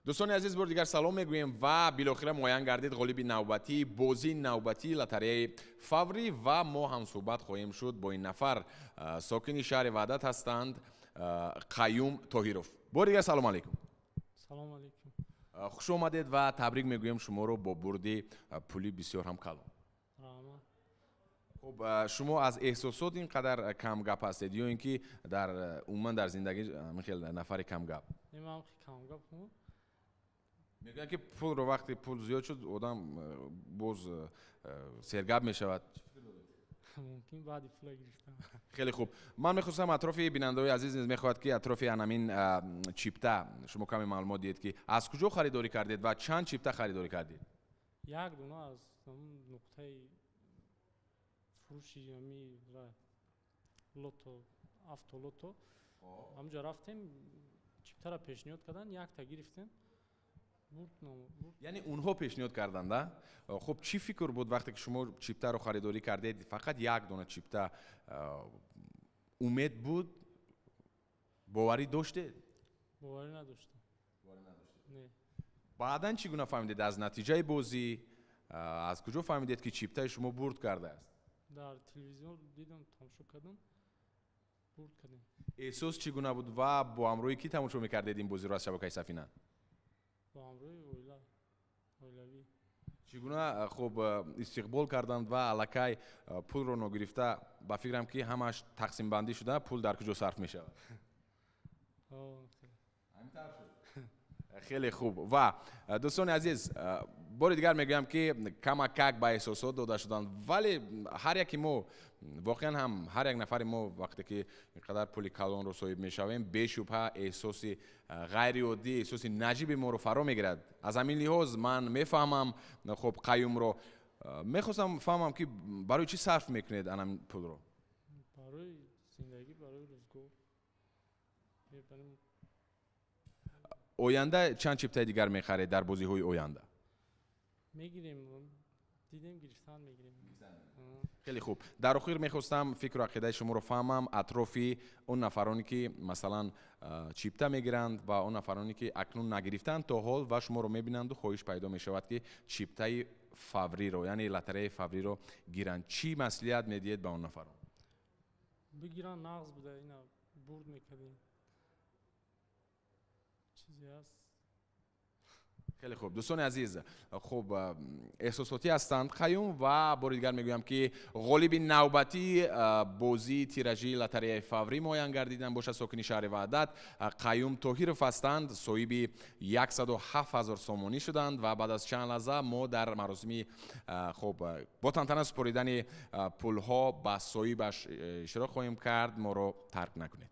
Дӯстони азиз, бори дигар салом мегӯем ва билохира муайян гардид ғолиби навбатии бозии навбатии лотареяи фаврӣ ва мо ҳамсӯҳбат хоҳем шуд бо ин нафар. Сокини шаҳри Ваҳдат ҳастанд, Қаюм Тоҳиров. Бори дигар салом алейкум. Салом алейкум. Хуш омадед ва табрик мегӯем шуморо бо бурди пули бисёр ҳам калон. Раҳмат. Хуб, шумо аз эҳсосот ин қадар камгап ҳастед ё ин ки дар умуман дар зиндагӣ хел нафари камгап? Не, ман камгап. Мегӯянд, ки пулро вақте пул зиёд шуд, одам боз сергап мешавад. Мумкин, баъди пула гирифтам. Хеле хуб. Ман мехостам, атрофи бинандаҳои азиз низ мехоҳад, ки атрофи анамин чипта шумо каме маълумот диҳед, ки аз куҷо харидорӣ кардед ва чанд чипта харидорӣ кардед? Як дона аз нуқтаи фурӯши ами лото, автолото, ҳамҷо рафтем, чиптара пешниҳод кардан, якта гирифтем. Яъне онҳо пешниҳод карданд, а? Хуб, чӣ фикр буд, вақте ки шумо чиптаро харидорӣ кардед, фақат як дона чипта? Умед буд, боварӣ доштед? Боварӣ надоштам. Баъдан чӣ гуна фаҳмидед аз натиҷаи бозӣ? Аз куҷо фаҳмидед, ки чиптаи шумо бурд кардааст? Дар телевизион дидам, тамошо кардам, бурд кардем. Эҳсос чӣ гуна буд ва бо ҳамроҳи кӣ тамошо мекардед ин бозиро аз шабакаи Сафина? Бо ҳамроҳи оила, оилавӣ. Чӣ гуна, хуб, истиқбол карданд ва аллакай пулро ногирифта, ба фикрам, ки ҳамаш тақсимбандӣ шуда, пул дар куҷо сарф мешавад? Хеле хуб. Ва дӯстони азиз, бори дигар мегӯям, ки камакак ба эҳсосот дода шуданд, вале ҳар яки мо, воқеан ҳам ҳар як нафари мо, вақте ки ин қадар пули калонро соҳиб мешавем, бешубҳа эҳсоси ғайриоддӣ, эҳсоси наҷиби моро фаро мегирад. Аз ҳамин лиҳоз ман мефаҳмам, хуб, Қаюмро. Мехостам фаҳмам, ки барои чӣ сарф мекунед анам пулро? Барои зиндагӣ, барои рӯзгор. Оянда чанд чиптаи дигар мехаред дар бозиҳои оянда? Мегирем, дидем, гирифтан мегирем. Хеле хуб. Дар охир мехостам фикру ақидаи шуморо фаҳмам атрофи он нафароне, ки масалан чипта мегиранд, ва он нафароне, ки акнун нагирифтанд то ҳол ва шуморо мебинанду хоҳиш пайдо мешавад, ки чиптаи фавриро, яъне лотареяи фавриро гиранд. Чӣ маслиҳат медиҳед ба он нафарон? Бигиранд, нағз буда, ина бурд мекардем, чизе ҳаст. Хеле хуб, дӯстони азиз. Хуб, эҳсосотӣ ҳастанд Қаюм ва бори дигар мегӯям, ки ғолиби навбатии бозии тиражии лотареяи фаврӣ муайян гардидан бошад, сокини шаҳри Ваҳдат Қаюм Тоҳиров ҳастанд, соҳиби 107 ҳазор сомонӣ шуданд. Ва баъд аз чанд лаҳза мо дар маросими, хуб, бо тантана супоридани пулҳо ба соҳибаш иштирок хоҳем кард. Моро тарк накунед.